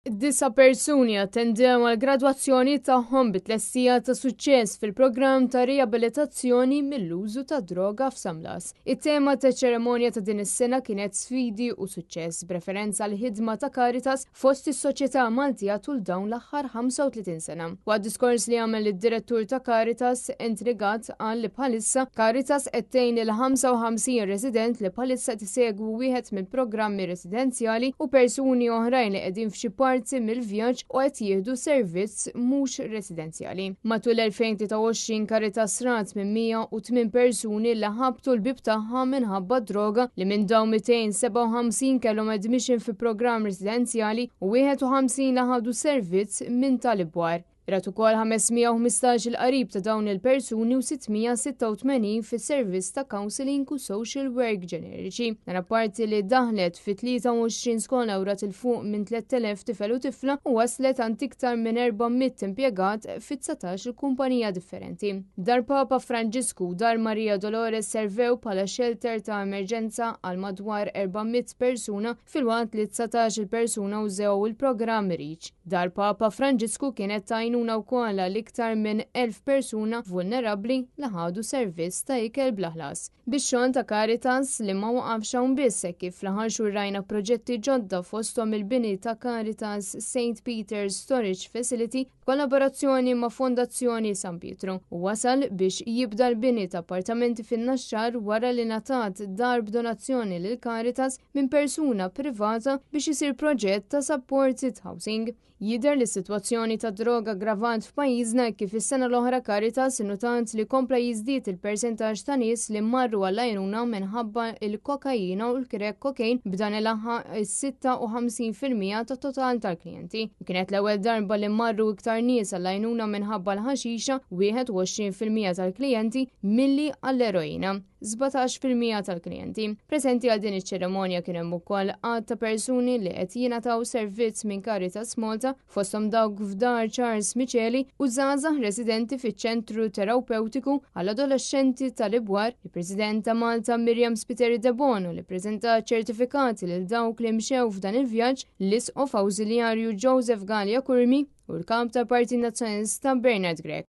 Disa' persuni attendew għall-gradwazzjoni tagħhom bi tlestija ta' suċċess fil-programm ta' riabilitazzjoni mill-użu tad-droga f'San Blas. It-tema taċ-ċerimonja ta' din is-sena kienet Sfidi u Suċċess, b'referenza għall-ħidma ta' Caritas fost is-soċjetà Maltija tul dawn l-aħħar 35 sena. Waqt diskors li għamel id-Direttur ta' Caritas, Anthony Gatt qal li bħalissa Caritas qed tgħin lil 55 resident li bħalissa qed isegwu wieħed mill-programmi residenzjali u persuni oħrajn li qegħdin f'xi parti mill-vjaġġ u qed jieħdu servizz mhux residenzjali. Matul 2023 Caritas rat minn 108 persuni li ħabtu l-bieb tagħha minħabba droga li minn dawn 257 kellhom admission fi programm residenzjali u 51 li ħadu servizz minn tal-ibwar. Rat ukoll 515 il-qarib ta' dawn il-persuni u 686 fis-servizz ta' counselling u social work ġeneriċi. Dan apparti li daħlet fi 23 skola u rat 'il fuq minn 3,000 tifel u tifla u waslet għand iktar minn 400 impjegat fi 19 il-kumpanija differenti. Dar Papa Franġisku u Dar Maria Dolores servew bħala xelter ta' emerġenza għal madwar 400 persuna filwaqt li 19-il persuna użew il-programm Reach. Dar Papa Franġisku kienet ta' għajnuna wkoll għal iktar minn 1,000 persuna vulnerabbli li ħadu servizz ta' ikel bla ħlas. Bix-xogħol ta' Caritas li ma waqafx hawn biss hekk kif fl-aħħar xhur rajna proġetti ġodda fosthom il-bini ta' Caritas St. Peter's Storage Facility b'kollaborazzjoni ma' Fondazzjoni San Pietru u wasal biex jibda l-bini ta' appartamenti fin-Naxxar wara li ngħatat dar b'donazzjoni lil Caritas minn persuna privata biex isir proġett ta' supported housing. Jidher li s-sitwazzjoni tad-droga aggravat f'pajjiżna hekk kif is-sena l-oħra Caritas innutat li kompla jiżdied il-persentaġġ ta' nies li marru għall-għajnuna minħabba l-kokaina u l-crack cocaine b'dan ilaħħaq is-56% tat-total tal-klijenti. Kienet l-ewwel darba li marru iktar nies għall-għajnuna minħabba l-ħaxixa, 21% tal-klijenti, milli għall-eroina. 17% tal-klijenti. Preżenti għal din iċ-ċerimonja kien hemm ukoll għadd ta' persuni li qed jingħataw servizz minn Caritas Malta fosthom dawk f'Dar Charles Miceli u żgħażagħ residenti fiċ-Ċentru Terapewtiku għall-Adolexxenti tal-Ibwar, il-President ta' Malta Miriam Spiteri Debono li ppreżentat ċertifikati lil dawk li mxew f'dan il-vjaġġ, l-Isqof Awżiljarju Joseph Galea Curmi u l-Kap tal-Partit Nazzjonalista Bernard Grech.